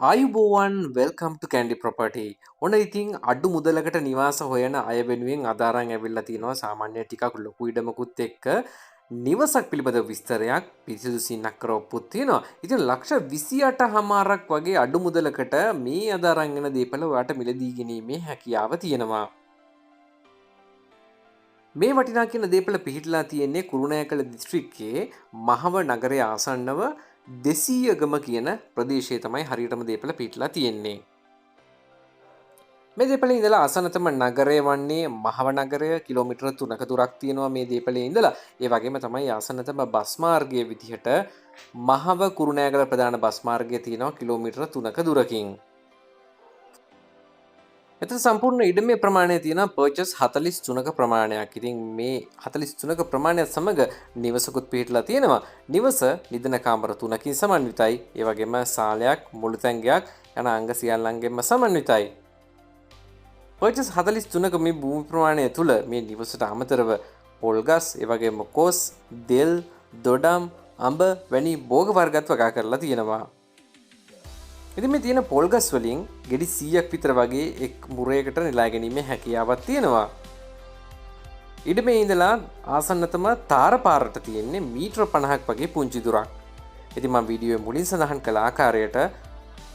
ආයුබෝවන්, welcome ටු Kandy property. ඔන්න ඉතින් අඩු මුදලකට නිවාස හොයන අය වෙනුවෙන් අද අරන් ඇවිල්ලා තිනවා සාමාන්‍ය ටිකක් ලොකු ඉඩමකුත් එක්ක නිවසක් පිළිබඳ විස්තරයක්. පිරිසිදු සින්නක්කර ඔප්පුත් තියෙනවා. ඉතින් ලක්ෂ 28.5ක් වගේ අඩු මුදලකට මේ අද අරන් එන දේපල ඔයාට මිලදී ගැනීමේ හැකියාව තියෙනවා. මේ වටිනා කියන දේපල පිහිටලා තියෙන්නේ කුරුණෑගල දිස්ත්‍රික්කයේ මහව නගරය ආසන්නව දෙසීයගම කියන ප්‍රදේශයේ තමයි හරියටම දේපල පිහිටලා තියෙන්නේ. මේ දේපලේ ඉඳලා ආසන්නතම නගරය වන්නේ මහව නගරය. කිලෝමීටර 3ක දුරක් තියෙනවා මේ දේපලේ ඉඳලා. ඒ වගේම තමයි ආසන්නතම බස් මාර්ගය විදිහට මහව කුරුණෑගල ප්‍රධාන බස් මාර්ගය තියෙනවා කිලෝමීටර 3ක දුරකින්. මෙතන සම්පූර්ණ ඉඩමේ ප්‍රමාණය තියෙනවා පර්චස් 43ක ප්‍රමාණයක්. ඉතින් මේ 43ක ප්‍රමාණයත් සමග නිවසකුත් පිහිටලා තියෙනවා. නිවස නිදන කාමර 3කින් සමන්විතයි. ඒ වගේම සාලයක්, මුළුතැන්ගයක් යන අංග සියල්ලන්ගෙන්ම සමන්විතයි. පර්චස් 43ක මේ භූමි ප්‍රමාණය තුල මේ නිවසට අමතරව පොල්ගස්, ඒ වගේම කොස්, දෙල්, දොඩම්, අඹ වැනි භෝග වර්ගත් වගා කරලා තියෙනවා. ඉතින් මේ තියෙන පොල්ගස් වලින් ගෙඩි 100ක් විතර වගේ එක් මුරයකට නෙලා ගැනීමේ හැකියාවක් තියෙනවා. ඉඩමේ ඉඳලා ආසන්නතම තාර පාරට තියෙන්නේ මීටර 50ක් වගේ පුංචි දුරක්. ඉතින් මම වීඩියෝවේ මුලින් සඳහන් කළ ආකාරයට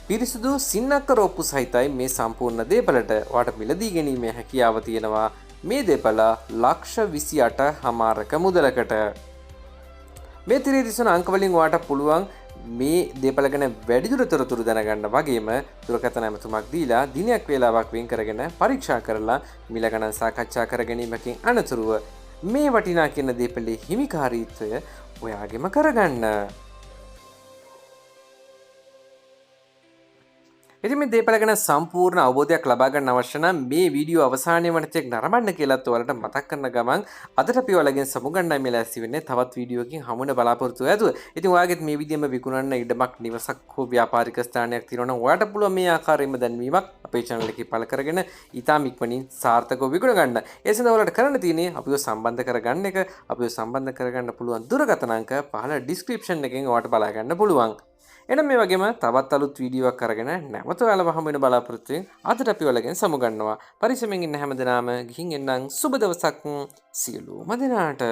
පිරිසුදු සින්නක්කර ඔප්පු සහිතයි මේ සම්පූර්ණ දේපලට. ඔයාට මිලදී ගැනීමේ හැකියාව තියෙනවා මේ දේපල ලක්ෂ 28.5ක මුදලකට. මේ තිරේ දිස්වන අංක වලින් ඔයාට පුළුවන් මේ දේපල ගැන වැඩිදුර තොරතුරු දැනගන්න වගේම දුරකථන ඇමතුමක් දීලා දිනයක් වේලාවක් වෙන් කරගෙන පරීක්ෂා කරලා මිල ගණන් සාකච්ඡා කර ගැනීමකින් අනතුරුව මේ වටිනා කියන දේපලේ හිමිකාරීත්වය ඔයාගෙම කරගන්න. ඉතින් මේ දේපල ගැන සම්පූර්ණ අවබෝධයක් ලබා ගන්න අවශ්‍ය නම් මේ වීඩියෝ අවසානයේ වන තෙක් නරඹන්න කියලාත් ඔයාලට මතක් කරන ගමන් අදට අපි ඔයාලගෙන් සමුගන්නයි මේ ලෑස්ති වෙන්නේ. තවත් වීඩියෝ එකකින් හමු වෙන බලාපොරොත්තු ඇතුව. ඉතින් ඔයාගෙත් මේ විදිහම විකුණන්න ඉඩමක්, නිවසක් හෝ ව්‍යාපාරික ස්ථානයක් තියෙනවා නම් ඔයාට පුළුවන් මේ ආකාරයෙන්ම දැන්වීමක් අපේ channel එකේ පළ කරගෙන ඉතාම ඉක්මනින් සාර්ථකව විකුණ ගන්න. ඒ සඳහා ඔයාලට කරන්න තියෙන්නේ අපිව සම්බන්ධ කරගන්න එක. අපිව සම්බන්ධ කරගන්න පුළුවන් දුරකථන අංක පහළ ඩිස්ක්‍රිප්ෂන් එකෙන් ඔයාට බලා ගන්න පුළුවන්. එහෙනම් මේ වගේම තවත් අලුත් වීඩියෝවක් අරගෙන නැවත ඔයාලව හමු වෙන බලාපොරොත්තුවෙන් අදට අපි ඔයාලගෙන් සමුගන්නවා. පරිස්සමෙන් ඉන්න හැමදෙනාම ගිහින් එන්නම්. සුබ දවසක් සියලුම දෙනාට.